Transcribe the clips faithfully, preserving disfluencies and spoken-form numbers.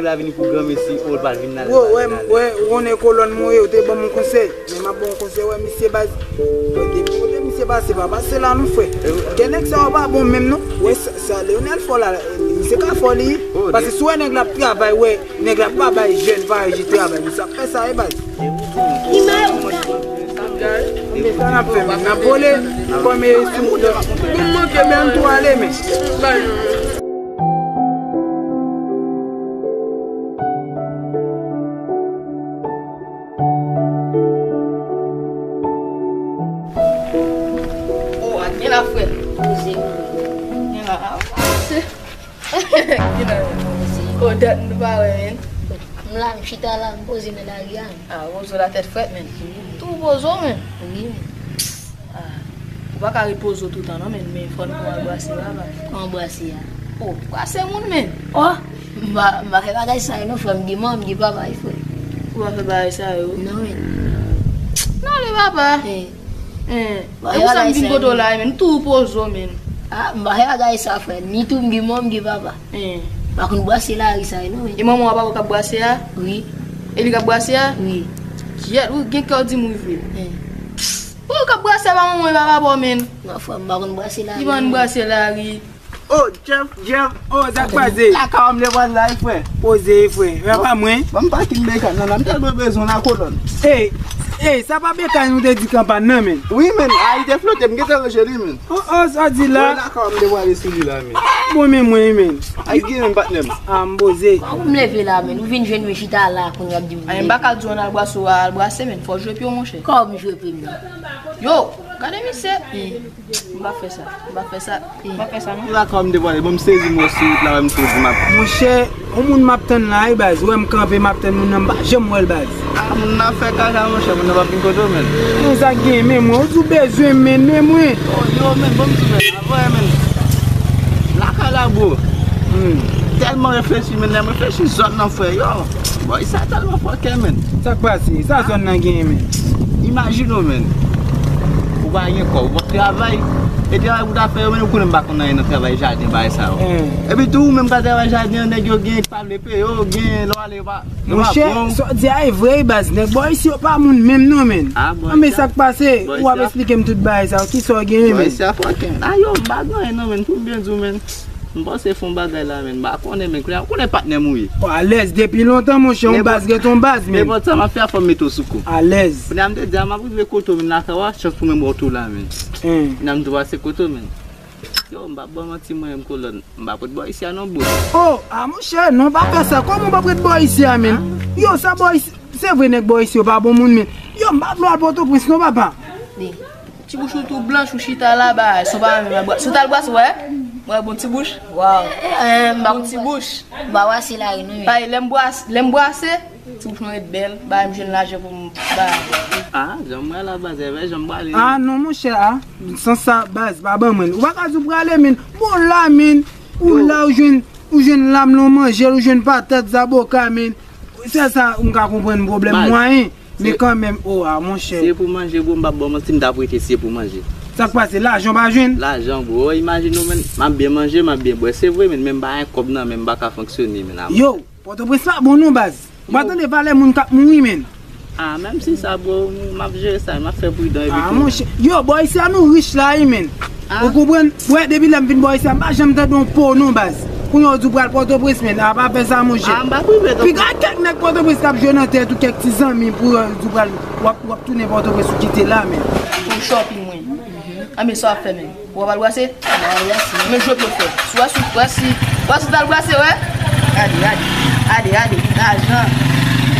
La vini pou granmesi, ou pral vin la. Bro, wè, wè, ou konnen kolòn mwen, yo te ban m yon konsèy. Men m ap ba w yon konsèy, wè, misye baz. Kote, kote misye pase, pa pase la, non, frè. Gen nèg sa yo pa bon menm, non. Wè, sa, sa Leonel fò la, misye ka fò li. Paske si w wè nèg la ap travay, wè, nèg la pa bay jèn pa reji travay, misye ap fè sa, e baz. Sa n ap fè, men n ap vole, kòm e sou, bon, manke, men n tou ale, men. Oh, ak gen la, frè. Poze, wi. Gen la, ah, se. Gen la, men. Oh, dat nou pa wè, men. M la, m chita la, m poze nan lari a. Ah, Rozo la tèt frèt, men. Tou pozo, men. Wi, men. Ah, ou pa ka ret pozo toutan non, men, men fò n pran brase la, ba. Kòman brase a? Oh, brase moun, men. Oh, m pa, m pa fè bagay sa yo non, frè, m gen manman, m gen papa, wi, frè. Ou pa fè bagay sa yo? Non, men. Non, le papa. Eh. Eh, e pou sa m vin kote w la, men, m tou pozo, men. Ah, m pa fè bagay sa, frè. Ni tou m gen manman, m gen papa. Eh. M pa konn brase lari sa yo non, men. E manman w a pa ou k ap brase a? Wi. E li k ap brase a? Wi. Kyèt, ou gen kè w di m wi vre. Eh. Ou k ap brase a pa manman w e pa papa w, men. Non, frè, m pa konn brase lari. Li pa konn brase lari. Oh, Jeff, Jeff, oh, sa k pase? Lakay w m te pral la, wi, frè. Poze, frè. Wè pa mwen. Ban m pakin bekàn nan, nan, m tèlman bezwen la kolòn. Ey, ey, sa pa bekàn nou te di kanpàn nan, men. Wi, men, a, li te flote, m gentan ranje li, men. Oh, oh, sa di la? Wè lakay w m te pral sou li la, men. Bon, men mwen, men. Ay, gen menm patnè m. Ah, m poze. Kòman pou m leve la, men? Ou vin jwenn mwen chita la, kounye a ap di m. Ay, m pa ka di w al brase, w al brase, men. Fò w jwe pye w, monchè. Kòman m jwe pye m nan? Yo, gade misye. M pa fè sa. M pa fè sa. M pa fè sa, non. Lakay w m te pral, bon, m sezi m wè sou wout la, wè m sezi m ap. Monchè, yon moun m ap tann la, wi, baz. Ou wè m kanpe, m ap tann moun nan, m pa janm wè l, baz. Ah, moun nan ap fè kaka, monchè, moun nan p ap vin kote w, men. Men sa k gen, men mwen, ou di w bezwen m, men, men mwen. Oh, yo, men, bon, m di w, men, avan, men. Lakay la, bro. Hmm. Tèlman reflechi, men, lè m reflechi zòn nan, frè, yo. Bòy sa tèlman fòkè, men. Sa k pase? Sa zòn nan genyen, men? Imajine w, men. Ou pa gen kòb, ou p ap travay. E travay pou w ta fè yo, men, ou konnen m pa konn anyen nan travay jaden, bagay sa yo. Hmm. Epi tou, ou menm k ap travay jaden an, nèg yo gen k pa vle peye yo, gen lè w ale yo pa, yo pa bon. Monchè, sa w di a e vre, wi, baz. Nèg bò isi yo pa moun menm, non, men. Ah, bòy, men sa k pase? Ou ap esplike m tout bagay sa yo. Kisa w genyen, men? Bòy sa fòkè. A yo, m pa gen anyen, non, men. Pou m byen di w, men. M panse fè yon bagay la, men. M pa konnen, men. Kounye a, ou konnen patnè m ou ye. Bon, alèz, depi lontan, monchè, yon baz ret yon baz, men. Nenpòt sa m ap fè a, fò m mete w sou kou. Alèz. Kounye a, m te di a, m ap rive kote w, men, lakay w a, chans pou mwen ba w tou la, men. Kounye a, m tou pase kote w, men. Yo, m p ap ba w manti, mwen menm, kolòn. M pa pot bò isi a, non, bro. Oh, ah, monchè, non, pa fè sa. Kòman w p ap ret bò isi a, men? Yo, sa bò isi, se vre, nèg bò isi yo pa bon moun, men. Yo, m pa vle w al Pòtoprens, non, papa. Ti bouch ou tou blanch, ou chita la, ba, si w pa menm, si w t al bwase, wè, wè, bon ti bouch, waw. Eh, eh, m pa bon ti bouch. M pa bwase lari, non, men. Bay, lè m bwase, lè m bwase, ti bouch mwen ret bèl, bay, m jwenn lajan pou m bay. Ah, jan m wè la, baz, e vre, jan m prale. Ah, non, monchè, ah, sans sa, baz, pa ban mwen. Ou pa ka di w prale, men. Bon, la, men, ou la, ou jwenn, ou jwenn lam lan manje, ou jwenn patat, zaboka, men. Se sa, m ka konprann pwoblèm mwayen. Men kanmenm, o a, monchè. Se pou manje, bro, m p ap ba w manti, m t ap rete, se pou manje. Sa k pase? Lajan w pa jwenn? Lajan, bro, imajine w, men, m ap byen manje, m ap byen bwè. Se vre, men, men m pa gen kòb nan men m, m pa ka fonksyone, men, avan. Yo, Pòtoprens pa bon non, baz. Ou pa tande valè moun k ap mouri, men. Ah, menm si sa, bro, m ap jere sa, m ap fè pridan epi tou. Ah, monchè. Yo, bò isi a nou rich la, wi, men. Ah. Ou konprann? Wè, depi lè m vin bò isi a, m pa janm tande yon po non, baz. Kounye a w di w pral Pòtoprens, men, a pa fè sa, monchè. Ah, m pa prive non. Piga kèk nèg Pòtoprens k ap jwe nan tèt ou, kèk ti zanmi pou, euh, di w pral, w ap, w ap tounen Pòtoprens ou kite la, men. Pou shopping, mwen. Anben, sa w ap fè, men? Ou ap al bwase? M ap al bwase. Men jwe pou w fè. Si w wè, si w wè, si, wè si w t al bwase, wè. Gade, gade. Gade, gade. Lajan.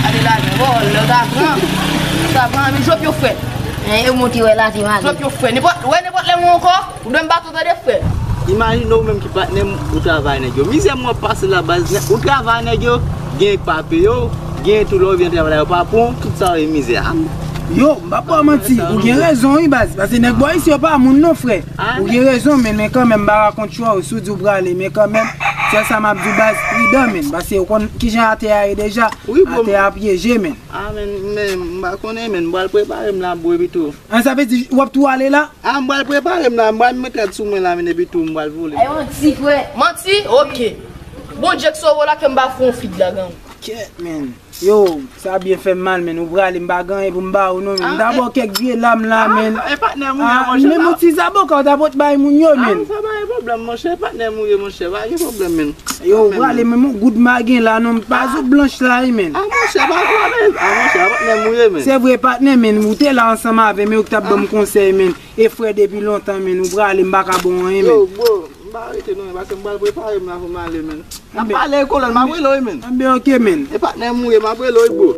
Gade lajan. Vòlè, w ta pran. W ta pran, men jwe pou w fè. Eh, e w monte wè la, te mal. Jwe pou w fè. Nenpòt, wè, nenpòt lè mwen ankò. Ou dwe m baton tande, frè. Imajine w menm ki patnè m, ou travay nèg yo. Mizè m w ap pase la, baz, nèg, ou travay nèg yo, gen k pa peye w, gen tou lè w vin travay la, yo pa pran w, tout sa yo e mizè. A, m- Yo, m p ap ba w manti, ou gen rezon, wi, baz. Paske nèg bò isi yo pa moun non, frè. Ou gen rezon, men, men kanmenm, m pa ka kont chwa w, si w di w prale, men kanmenm, sèl sa m ap di w, baz, pridan, men. Paske ou konn kijan atè a ye deja, atè a pyeje, men. A, men, men, m pa konnen, men, m pral prepare m la, bro, epi tou. An, sa vle di, w ap tou ale la? A, m pral prepare m la, m pral met rad sou mwen la, men epi tou m pral vole. Ay, manti, frè. Manti? Oke. Bondye k sove w la ke m pa fè yon fid la gang. Kèt, men. Yo, sa byen fè m mal, men. Ou prale, m pa gen anyen pou m ba ou, non, men. M ta ba w kèk vye lam la, men. E patnè m ou ye, monchè. Menm yon ti zaboka ou ta pot bay moun yo, men. Sa pa gen pwoblèm, monchè. E patnè m ou ye, monchè. Pa gen pwoblèm, men. Yo, ou prale, men, yon goud m pa gen la, non. M pa sou blanch la, wi, men. A, monchè, pa pwoblèm. A, monchè, e patnè m ou ye, men. Se vre, patnè, men. Ou te la ansanm avè m, men ou k t ap ban m konsèy, men. E frè depi lontan, men. Ou prale, m pa ka ba w anyen, men. Yo, bro, m pa rete, non, men. Paske m pral prepare m la pou m ale, men. N ap pale, kolòn, m ap rele w, men. Anben, oke, men. E patnè m ou ye, m ap rele w, bro.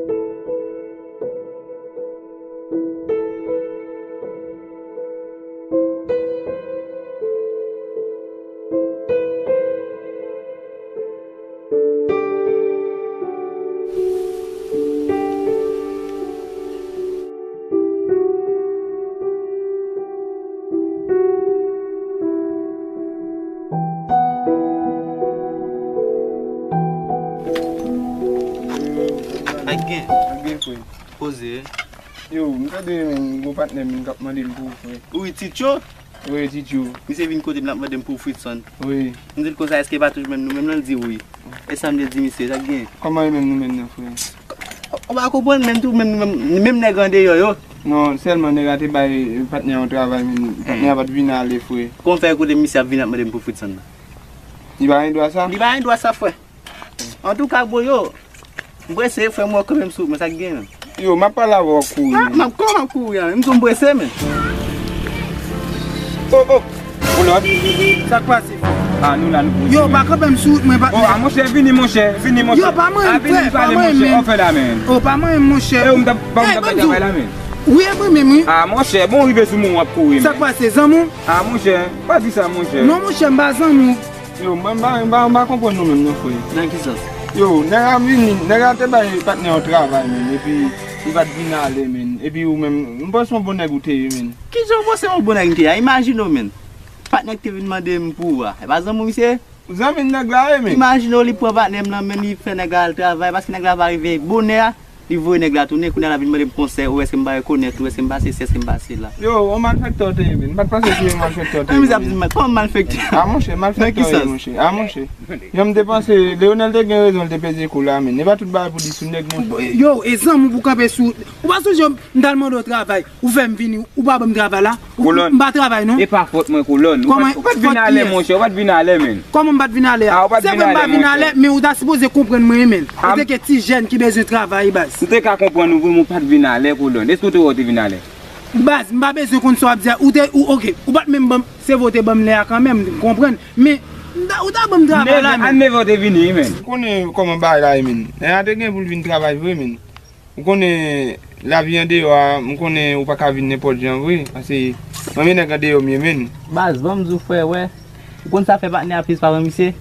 Ak gen. Ak gen, frè. Poze. Yo, m tande, men, gwo patnè m, men, k ap mande m pou ou, frè. Ou wi, Tityo? Wi, Tityo. Misye vin kote m, l ap mande m pou Fritson. Wi. M di l konsa, èske pa toujou menm nou menm nan? L di wi. E sa m te di misye, sa k gen? Kòman e menm nou menm nan, frè? Ou pa konprann menm tou, menm nou menm, menm nèg andeyò yo. Non, sèlman nèg la te bay patnè yon travay, men patnè a pa t vin ale, frè. Kòman fè kote misye ap vin ap mande m pou Fritson nan? Li pa gen dwa sa? Li pa gen dwa sa, frè. Antouka, bro, yo, m prese, frè, m wè kanmenm sou wout mwen, sa k gen, menm? Yo, m ap pale avè w kouri. A, m ap, kòman m ap kouri a, menm? M di w m prese, men. O, o, kolòn. Sa k pase? A, nou la, nou poze. Yo, pa kanpe m sou wout mwen, patnè. O, a, monchè, vini, monchè, vini, monchè. Yo, pa manyen m, frè, pa manyen m, men. O, pa manyen m, monchè. E, ou m t ap, pa ou m t ap bay travay la, men. Wi, e mwen menm, wi. A, monchè, bon, rive sou mwen, w ap kouri, men. Sa k pase, zanmi w? A, monchè, pa di sa, monchè. Non, monchè, m pa zanmi w. Yo, m pa, m pa, m pa, m pa konprann nou menm non, frè. Nan ki sans? Yo, nèg la vini, nèg la te bay patnè yon travay, men, epi li pa t vin ale, men. Epi ou menm, m panse yon bon nèg ou te ye, men. Kijan w panse yon bon nèg m te ye? Imajine w, men. Patnè k te vin mande m pou ou a. E pa zanmi w misye ye? Zanmi nèg la ye, men. Imajine w, li pran patnè m nan men, li fè nèg la al travay, paske nèg la pa rive bonè a. Li voye nèg la tounen, kounye a l ap vin mande m konsèy, ou èske m pa rekonèt ou, èske m pa sesi, èske m pa sela. Yo, yon malfektè w te ye, men. M pa t panse se yon malfektè w te ye. Menm misye ap di m, kòman malfektè? A, monchè, malfektè w ye, monchè. A, monchè. Jan m te panse, Leonel te gen rezon, l te peze kou la, men. E pa tout bagay pou di sou nèg, monchè. Yo, e zanmi w pou kanpe sou. Ou pa sonje m t al mande w travay, ou fè m vini, ou pa ban m travay la? Ou, m pa travay, non. E pa fòt mwen, kolòn. Ou pa t, ou pa t vin alè, monchè, ou pa t vin alè, men. Kòman m pa t vin alè a? Se vre m pa vin alè, men ou ta sipoze konprann mwen, men. Ou te gen ti jèn ki bezwen travay, baz. M te ka konprann ou wi, men ou pa t vin alè, kolòn. Èske ou te wè ou te vin alè? Baz, m pa bezwen konn sa w ap di a. Ou te, ou, oke, ou pa t menm ban m, se vre w te ban m lè a kanmenm, m konprann. Men, m ta, ou ta ban m travay la, men. A nèf è w te vini wi, men. M konnen kòman bagay la ye, men. Nèg la te gen pou l vin travay vre, men. Ou konnen lavi andeyò a, m konnen ou pa ka vin nenpòt jan vre, paske mwen men nèg andeyò m ye, men. Baz, ban m di w, frè, wè. Ou konn sa fè patnè a plis pa pran misye?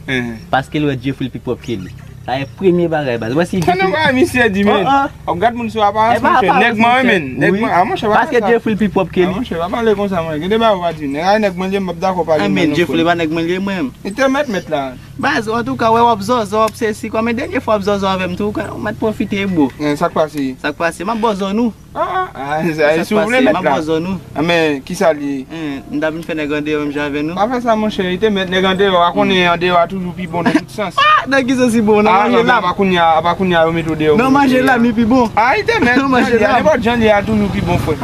Paske l wè Jeffrey l pi pwòp ke li. Sa e premye bagay, baz. Wè si Jeffrey. Sa nan bagay misye di, men. W ap gad moun sou aparans, monchè. Nèg mwen, men. Nèg mwen, a, monchè, pa fè sa. Paske Jeffrey l pi pwòp ke li. A, monchè, pa pale konsa, mwen. Gen de bagay ou pa di. Nèg a nèg mwen li ye, m p ap dakò pale mal non, frè. Jeffrey pa nèg mwen li ye, mwen. Li te mèt mèt la. Baz, antouka, wè w ap zòzò, w ap sesi, kòm dènye fwa w ap zòzò avè m tou, ou mèt pwofite, bro. Sa k pase? Sa k pase? M ap bòzò nou. A, a, a, si w vle mèt la. M ap bòzò nou. A, men, kisa l ye? M ta vin fè nèg andeyò menm jan avè nou. Pa fè sa, monchè, li te mèt nèg andeyò a, konnen andeyò a toujou pi bon nan tout sans. Nan ki sans li bon? Nan manje lam. A, apa kounye a, apa kounye a yo mete w deyò. Nan manje lam, li pi bon. A, li te mèt. Nan manje lam. Nenpòt jan li ye a toujou pi bon, frè.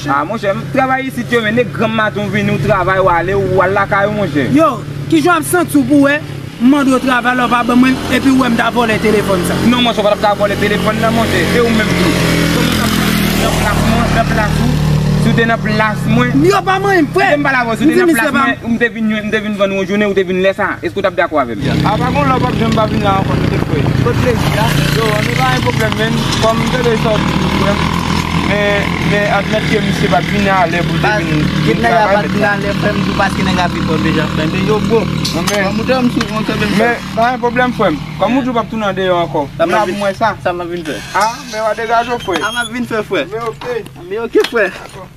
A, monchè, m travay isit yo, men nèg granm maten w vini, w travay, w ale, w al lakay ou, monchè. Yo, kijan w ap santi w pou w wè m mande w travay la, w pa ban mwen l, epi w wè m ta vòlè telefòn sa? Non, monchè, w pa t ap ka vòlè telefòn nan, monchè. E ou menm tou. Kòman w t ap nan plas mwen, nan plas ou? Si w te nan plas mwen. Yo pa manyen m, frè. Kite m pale avè w, si w te nan plas mwen, m te vin, m te vin vann ou yon jounen, ou te vin lè sa. Èske w t ap dakò avè m? A, pa gon lè w p ap janm pa vin la ankò, tande, frè. Tout plezi a. Yo, ann, pa gen pwoblèm, men. Kòm m tande sa w di, frè m. Men, men admèt ke misye pa t vin alè pou l te vin, vin travay, mèt la. Kit nèg la pa t vin alè, frè m, tou paske nèg la pi pwòp deja, frè m. Men yo, bro. Bon, moutre m sou, mwen kanpe m. Men, pa gen pwoblèm, frè m. Kòm ou di w p ap tounen andeyò ankò. Sa m ap vin fè. Sa m ap vin fè. A, men w a degaje w, frè. Sa m ap vin fè, frè. Men oke. Men oke, frè. Dakò.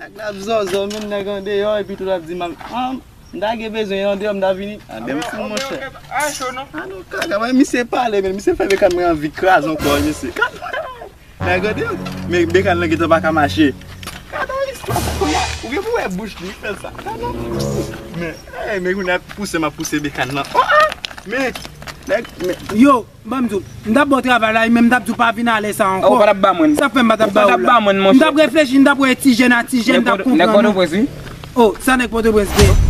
Nèg la ap zòzò, men nèg andeyò, epi tou l ap di m ap, a, m ta gen bezwen andeyò, m ta vini. A, men m fou, monchè. A, cho non. A, non, kaka, wè, misye pale, men misye fè bekàn mwen anvi kraze ankò, mesye. Nèg andeyò, men bekàn nan gentan pa ka mache. Gade yon istwa sa, kounye a, ou gen pou wè bouch li fè sa. Gade yon, men, e, men kounye a pouse, m ap pouse bekàn nan. O, a, men, Yo, ban m di w, m t ap ba w travay la, men m t ap di w pa vin alè sa ankò. Ou pa t ap ba mwen. Sa fè m pa t ap ba w la. M t ap reflechi, m t ap wè ti jèn a ti jèn, m t ap konprann. Oh, sa nèg Pòtoprens gen.